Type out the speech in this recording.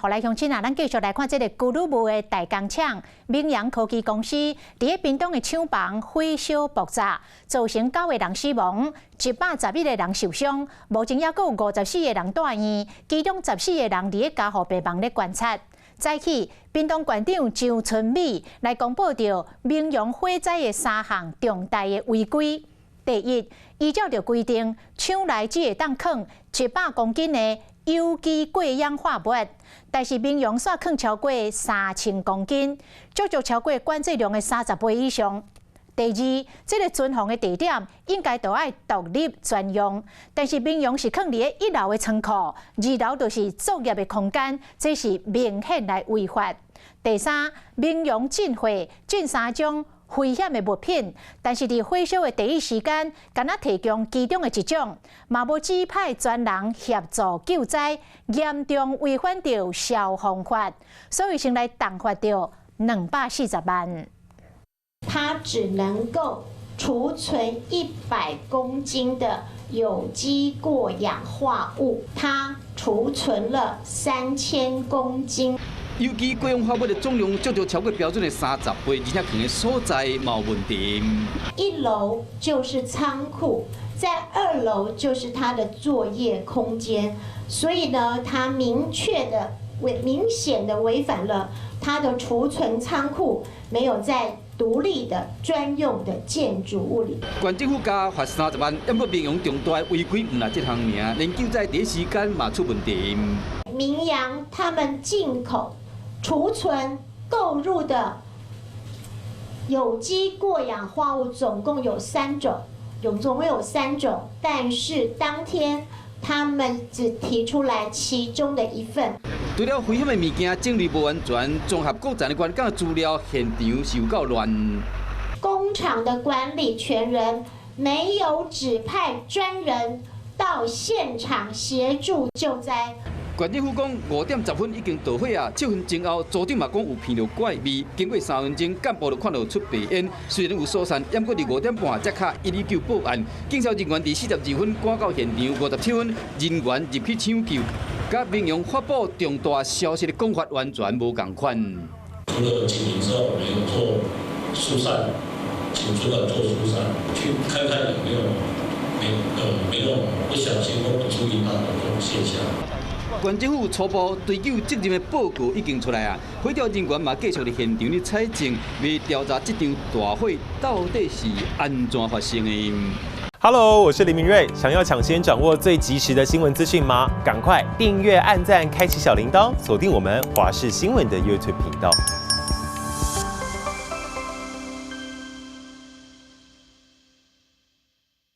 予來鄉親啊，咱繼續來看這个龜魯木的大工廠明揚科技公司，佇咧屏東的廠房火燒爆炸，造成九个人死亡，111个人受傷，目前猶閣有54个人蹛院，其中14个人佇咧加護病房咧觀察。早起，屏東縣長張春美來公布著明揚火災的三項重大的違規。第一，依照著規定，廠內只會當囥100公斤的有機過氧化物，但是明揚煞囥超過3000公斤，足足超過管制量的30倍以上。第二，這个存放的地點應該都愛獨立專用，但是明揚是囥佇咧一樓的倉庫，二樓就是作業的空間，這是明顯來違法。第三，明揚進貨進三種危險的物品，但是佇火燒的第一時間，干焦提供其中的一種，嘛無指派專人協助救災，嚴重違反著消防法，所以先來重罰著240萬。它只能夠儲存100公斤的有機過氧化物，它儲存了3000公斤。有機過氧化物的總量足足超過標準的30倍，而且囥的所在嘛有問題。一樓就是倉庫，在二樓就是它的作業空間，所以呢，它明確的違明顯的違反了它的儲存倉庫沒有在獨立的專用的建築物裡。縣政府加罰30萬，毋過明揚重大違規毋但這項爾，連救災第一時間嘛出問題。明揚他們進口、儲存、購入的有機過氧化物總共有三種，總共有三種，但是當天他們只提出來其中的一份。除了危險的物件整理無完全，綜合各層的員工資料現場是有夠亂。工廠的管理權人沒有指派專人到現場協助救災。縣政府講5點10分已經著火啊，7分鐘後組長嘛講有聞著怪味，經過3分鐘幹部就看到出白煙，雖然有疏散，毋過佇5點半才敲119報案，警消人員佇42分趕到現場，57分人員入去搶救，佮明揚發布重大消息的講法完全無仝款。除了警鈴之外，我們有做疏散，請主管做疏散，去看看有沒有沒有不小心或不注意到的這種現象。縣政府初步追究責任的報告已經出來啊，火調人員嘛繼續佇現場咧採證，欲調查這場大火到底是按怎發生的。 Hello，我是林明瑞，想要搶先掌握最及時的新聞資訊嗎？趕快訂閱、按讚、開啟小鈴鐺，鎖定我們華視新聞的 YouTube 頻道。